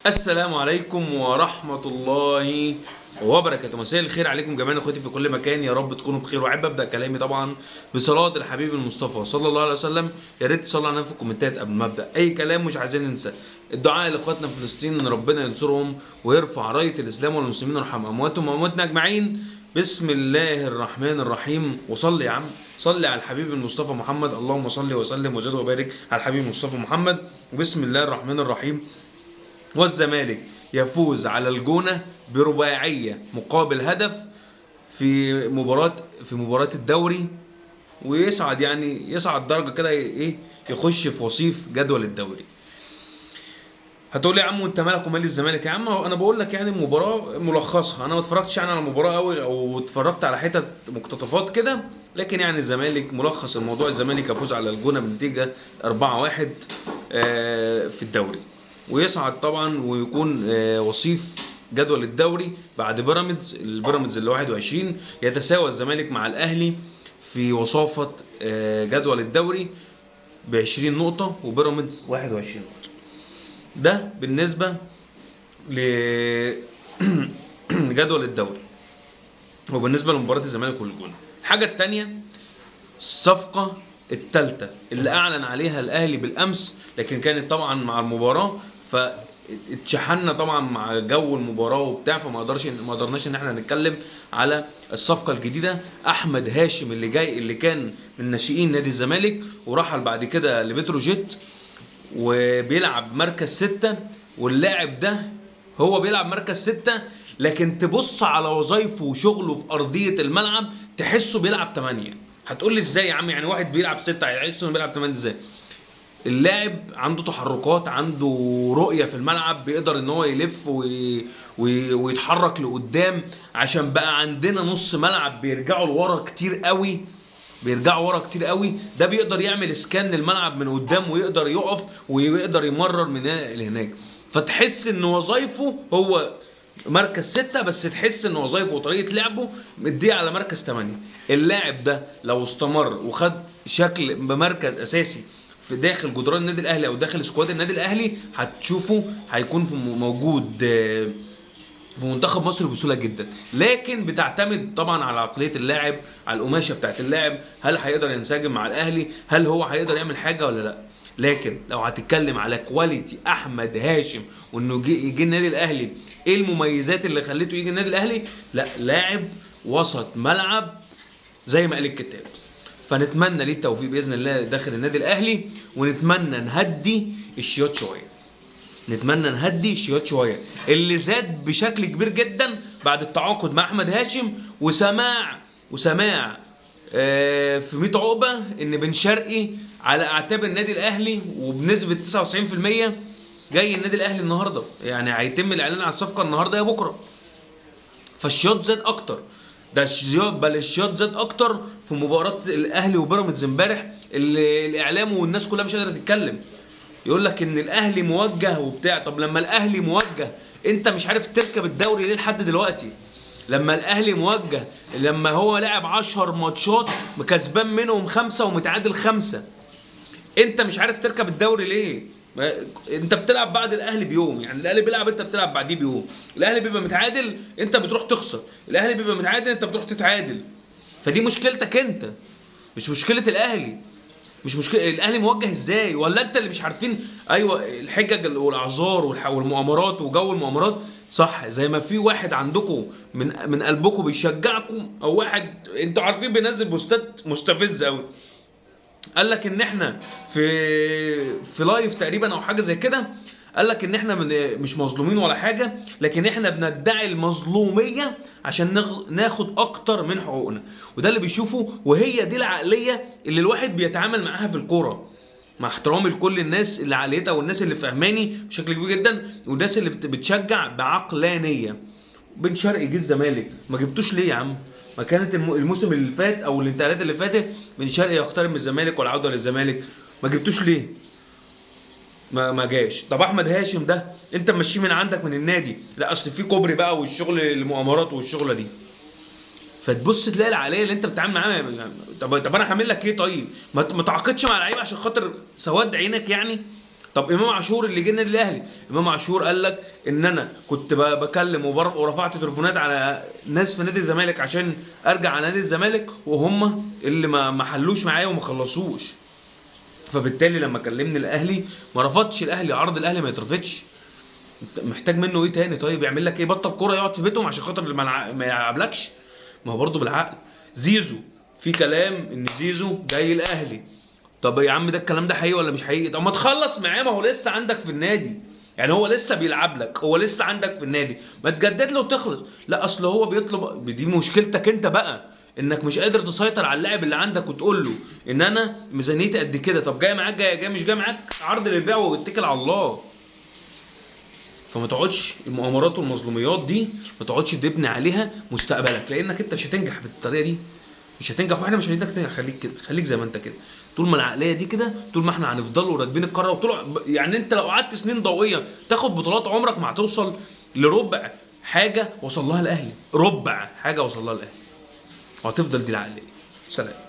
السلام عليكم ورحمة الله وبركاته. مساء الخير عليكم جميعا اخواتي في كل مكان، يا رب تكونوا بخير. واحب ابدا كلامي طبعا بصلاة الحبيب المصطفى صلى الله عليه وسلم. يا ريت تصلوا علينا في الكومنتات قبل ما ابدا اي كلام. مش عايزين ننسى الدعاء لاخواتنا في فلسطين ان ربنا ينصرهم ويرفع رايه الاسلام والمسلمين ويرحم امواتهم وامواتنا اجمعين. بسم الله الرحمن الرحيم. وصلي يا عم، صلي على الحبيب المصطفى محمد. اللهم صل وسلم وزد وبارك على الحبيب المصطفى محمد. وبسم الله الرحمن الرحيم. والزمالك يفوز على الجونة برباعية مقابل هدف في مباراة الدوري، ويصعد، يعني يصعد درجة كده، ايه، يخش في وصيف جدول الدوري. هتقول لي يا عم وانت مالك ومال الزمالك؟ يا عم انا بقول لك يعني المباراة ملخصها، انا ما اتفرجتش يعني على المباراة قوي او اتفرجت على حتت مقتطفات كده، لكن يعني الزمالك ملخص الموضوع، الزمالك يفوز على الجونه بنتيجة 4-1 في الدوري، ويصعد طبعا ويكون وصيف جدول الدوري بعد بيراميدز، البيراميدز اللي 21. يتساوى الزمالك مع الاهلي في وصافه جدول الدوري ب 20 نقطة، وبيراميدز 21 نقطة. ده بالنسبة لجدول الدوري وبالنسبة لمباراة الزمالك والجونه. الحاجة الثانية، الصفقة الثالثة اللي اعلن عليها الاهلي بالامس، لكن كانت طبعا مع المباراة فاتشحنا طبعا مع جو المباراة وبتاع، فما قدرش ما قدرناش ان احنا نتكلم على الصفقة الجديده، احمد هاشم اللي جاي، اللي كان من ناشئين نادي الزمالك ورحل بعد كده لبتروجيت وبيلعب مركز 6. واللاعب ده هو بيلعب مركز 6، لكن تبص على وظايفه وشغله في أرضية الملعب تحسه بيلعب 8. هتقول لي ازاي يا عم؟ يعني واحد بيلعب 6 هيحس انه بيلعب 8 ازاي؟ اللاعب عنده تحركات، عنده رؤية في الملعب، بيقدر ان هو يلف ويتحرك لقدام، عشان بقى عندنا نص ملعب بيرجعوا لورا كتير قوي، بيرجعوا ورا كتير قوي. ده بيقدر يعمل scan للملعب من قدام ويقدر يقف ويقدر يمرر من هنا لهناك. فتحس ان وظايفه هو مركز 6، بس تحس ان وظايفه وطريقه لعبه مديه على مركز 8. اللاعب ده لو استمر وخد شكل بمركز اساسي في داخل جدران النادي الاهلي او داخل squad النادي الاهلي، هتشوفه هيكون في موجود في منتخب مصر بسهولة جدا. لكن بتعتمد طبعا على عقلية اللاعب، على القماشه بتاعت اللاعب، هل هيقدر ينسجم مع الاهلي، هل هو هيقدر يعمل حاجة ولا لا. لكن لو هتتكلم على quality احمد هاشم وانه يجي النادي الاهلي، ايه المميزات اللي خليته يجي النادي الاهلي؟ لا، لاعب وسط ملعب زي ما قال الكتاب. فنتمنى ليه التوفيق باذن الله داخل النادي الاهلي، ونتمنى نهدي الشياط شوية، نتمنى نهدي الشياط شوية اللي زاد بشكل كبير جدا بعد التعاقد مع احمد هاشم، وسماع في 100 عقبه ان بن شرقي على اعتاب النادي الاهلي وبنسبة 99% جاي النادي الاهلي النهارده، يعني هيتم الاعلان على الصفقة النهارده يا بكره. فالشياط زاد اكتر، ده الشياط، بل الشياط زاد اكتر في مباراة الاهلي وبيراميدز امبارح، اللي الاعلام والناس كلها مش قادرة تتكلم، يقول لك ان الاهلي موجه وبتاع. طب لما الاهلي موجه انت مش عارف تركب الدوري ليه لحد دلوقتي؟ لما الاهلي موجه، لما هو لعب 10 ماتشات كسبان منهم 5 ومتعادل 5، انت مش عارف تركب الدوري ليه؟ انت بتلعب بعد الاهلي بيوم، يعني الاهلي بيلعب انت بتلعب بعديه بيوم، الاهلي بيبقى متعادل انت بتروح تخسر، الاهلي بيبقى متعادل انت بتروح تتعادل. فدي مشكلتك انت، مش مشكلة الاهلي. مش مشكلة الاهلي موجه ازاي، ولا انت اللي مش عارفين. ايوه الحجج والاعذار والمؤامرات وجو المؤامرات، صح؟ زي ما في واحد عندكم من قلبكم بيشجعكم، او واحد انتوا عارفين بينزل بوستات مستفزة قوي، قال لك ان احنا في live تقريبا او حاجة زي كده، قال لك ان احنا مش مظلومين ولا حاجة، لكن احنا بندعي المظلوميه عشان ناخد اكتر من حقوقنا. وده اللي بيشوفه، وهي دي العقلية اللي الواحد بيتعامل معاها في الكورة، مع احترامي لكل الناس اللي عقليتها والناس اللي فهماني بشكل كبير جدا، والناس اللي بتشجع بعقلانيه. بن شرقي جه الزمالك، ما جبتوش ليه يا عم؟ ما كانت الموسم اللي فات او الانتقالات اللي فاتت بن شرقي يقترب من الزمالك والعودة للزمالك، ما جبتوش ليه؟ ما جاش. طب احمد هاشم ده انت ماشية من عندك من النادي، لا اصل في كوبري بقى والشغل المؤامرات والشغله دي. فتبص تلاقي العقلية اللي انت بتتعامل معاها، طب انا هعمل لك ايه طيب؟ ما تعاقدش مع لعيبة عشان خاطر سواد عينك يعني. طب امام عاشور اللي جه النادي الاهلي، امام عاشور قال لك ان انا كنت بكلم ورفعت تليفونات على ناس في نادي الزمالك عشان ارجع على نادي الزمالك، وهم اللي ما حلوش معايا وما خلصوش. فبالتالي لما كلمني الاهلي ما رفضش الاهلي، عرض الاهلي ما يترفضش. انت محتاج منه ايه تاني؟ طيب يعمل لك ايه؟ بطل كورة يقعد في بيتهم عشان خاطر ما يلعبلكش؟ ما هو برضه بالعقل. زيزو في كلام ان زيزو جاي الاهلي. طب يا عم ده الكلام ده حقيقي ولا مش حقيقي؟ طب ما تخلص معاه، ما هو لسه عندك في النادي، يعني هو لسه بيلعب لك، هو لسه عندك في النادي، ما تجدد له وتخلص. لا اصل هو بيطلب، دي مشكلتك انت بقى، انك مش قادر تسيطر على اللاعب اللي عندك وتقول له ان انا ميزانيتي قد كده، طب جاي معاك جاي، جاي مش جاي معاك عرض للبيع واتكل على الله. فما تقعدش المؤامرات والمظلوميات دي ما تقعدش تبني عليها مستقبلك، لانك انت مش هتنجح بالطريقة دي، مش هتنجح، واحنا مش عايزينك تنجح. خليك كده، خليك زي ما انت كده، طول ما العقلية دي كده، طول ما احنا هنفضلوا راكبين القارة. وطول يعني انت لو قعدت سنين ضوئية تاخد بطولات عمرك ما هتوصل لربع حاجة وصل لها الاهلي، ربع حاجة وصل لها الاهلي، وهتفضل دي العقلية. سلام.